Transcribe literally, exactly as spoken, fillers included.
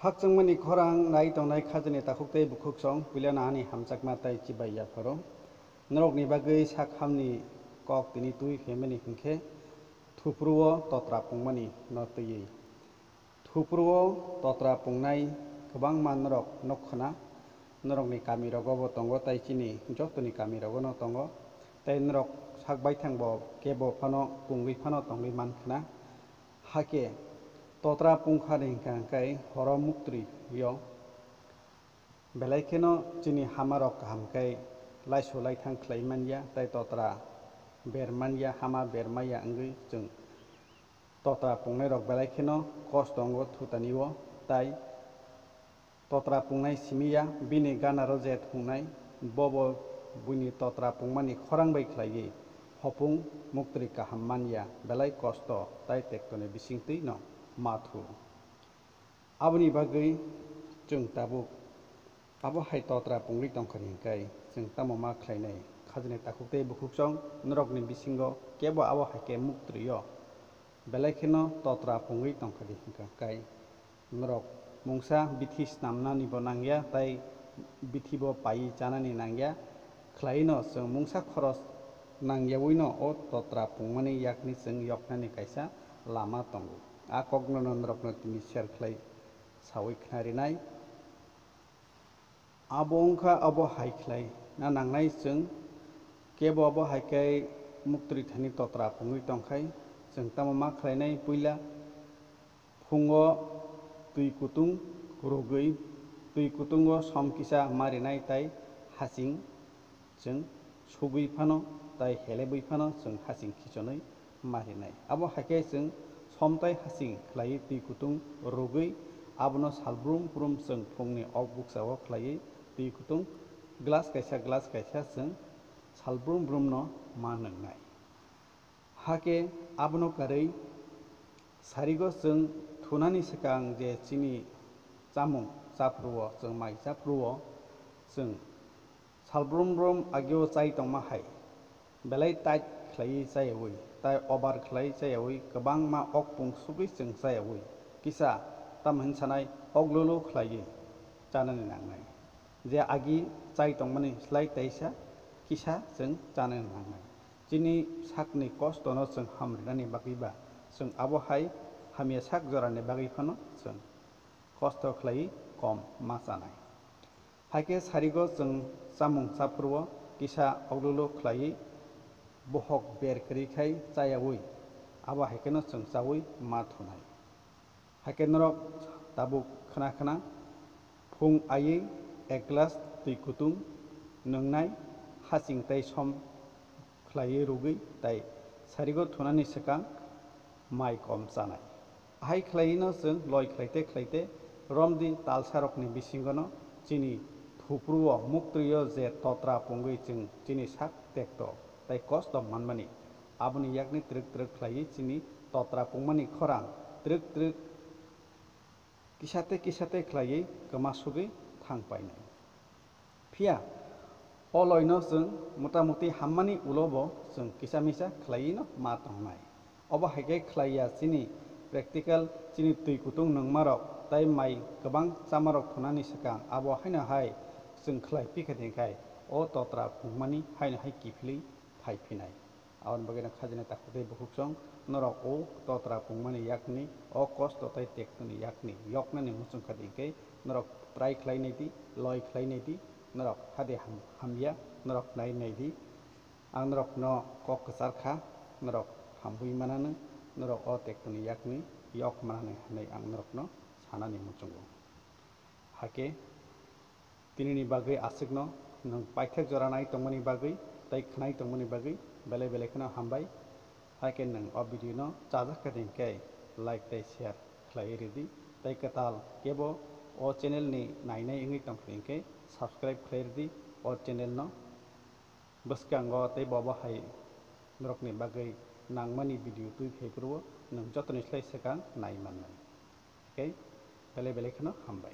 Khakchangmani khorang nai tongnai khajani takhuk tei bukhuksong puilano ani hamjakma tei chibai yapharo. Norokni bagwi sak hamni kok tini twi phaimani hinkhe thupruo totra pungmani no twiwi. Thupruo totra pungnai kwbangma norok nukkhwna, norokni kamirogo bo tongo tei chini jotoni kamirogono tongo. Tei norok sak baithang bo kebo phano pungwi phano tongwi mankhwna. Hakhe totra pungkhani hinkha hwnkhe horo muktri yo. Belai kheno chini hamarok kaham khe laisu laithang khlai manya tei totra ber manya, hama ber maya wngwi chwng totra pungnairok belai kheno kosto wngo thutani o, tai totra pungnai simi ya, bini ganaro je thungnai, bobo buini totra pungmani khorang bai khlaiwi hopung muktri kaham man ya, belai kosto tai tektoni bisingtwi no ma thu. Aboni bagwi chwng tabuk abo hai totra pungwi tongkha hinkhe chwng tamo ma khlainai? Khajani takhuk tei bukhuksong norokni bisingo kebo abo hai khe muktri o. Belai kheno totra pungwi tongkha di hinkha kai norok mungsa bithi snamnani bo nangya tei bithi bo paiwi chanani nangya. Khlaino chwng mungsa khoros nangyawino o totra pungmani yakni chwng yoknani kaisa lama tongo. A kokno norokno tini share khlai sawi khna rinai. Abo wngkha abo hai khlai na nangnai chwng kebo abo hai khe muktri thani totra pungwi tongkhai chwng tamo ma khlainai puila phungo twi kutung rwgwi twi kutungo som kisa marinai tai hasing chwng sugwi phano tai helebwi phano chwng hasing khichonwi marinai. Abo hai khe chwng som tai hasing khlaiwi twi kutung rwgwi abono sal brum brum chwng phungni ok bukchao khlaiwi twi kutung glass kaisa glass kaisa chwng sal brum brumno ma nwngnai. Hakhe abono karwi sarigo chwng thunani swkang je chini chamung chaphruo chwng mai chaphruo chwng salbrum brum agio chai tongma hai belai tight khlaiwi chayawi tai over khlai chayawi kwbangma okpung sugwi chwng chayawi kisa tamo hin sanai oglulu khlaiwi chanani nangnai. Je agi chai tongmani slai taisa kisa chwng chanani nangnai. Chini sakni kostono chwng hamrinani bagwi ba chwng abo hai hamya sak jorani bagwi phano chwng kosto khlaiwi kom ma chanai. Hakhe sarigo chwng chamung chaphruo kisa oglulu khlaiwi bohok ber kwrwi khai chayawi abo hai kheno chwng chawi ma thunai. Hakhe norok tabuk khna khna phung aiwi ek glass twi kutung nwngnai hasing tei som khlaiwi rwgwi tai sarigo thunani swkang mai kom chanai. Hai khlaiwino chwng loi khlaite khlaite romdi talsarokni bisingono chini thupruo muktwio je totra pungwi chwng chini sak tekto tai kosto manmani aboni yakni twrwk twrwk khlaiwi chini totra pungmani khorang twrwk twrwk kisate kisate khlaiwi kwma sugwi thang painai. Phiya o loino chwng motamuti hammani ulo bo chwng kisa misa khlaiwino ma tongnai. Obo hai khe khlaiya chini practical chini twi kutung nungmarok tai mai kwbang chamarok thunani swkang abo haino hai chwng khlai pikha tongkhai o totra pungmani haino hai kiphilwi phai phinai. Aboni bagwi no khajani takhuk tei bukhuksong norok o totra pungmani yakni, o kosto tei tektoni yakni yoknani muchung kha di, hinkhe norok try khlai nai di, loi khlai nai di, norok hade ham-, hamya, norok nai nai di. Ang norokno kok kwchar kha, norok hamwi mananw, norok o tektoni yakni yok mananw hinwi ang norokno sanani muchungo. Hakhe tinini bagwi aswkno nwng paithak jora nai tongmani bagwi tei khwnai tongmani bagwi belai belai kheno hambai. Hakhe nwng o video no chajak kha di hinkhe like tei share khlai ridi tei kwtal kebo o channel ni nainai wngwi tongkha hinkhe subscribe khlai ridi o channel no. Bwskango tei bobo hai norokni bagwi nangmani video twi phaiphuru nwng jotoni slai swkang nai mannai. Tei belai belai kheno hambai.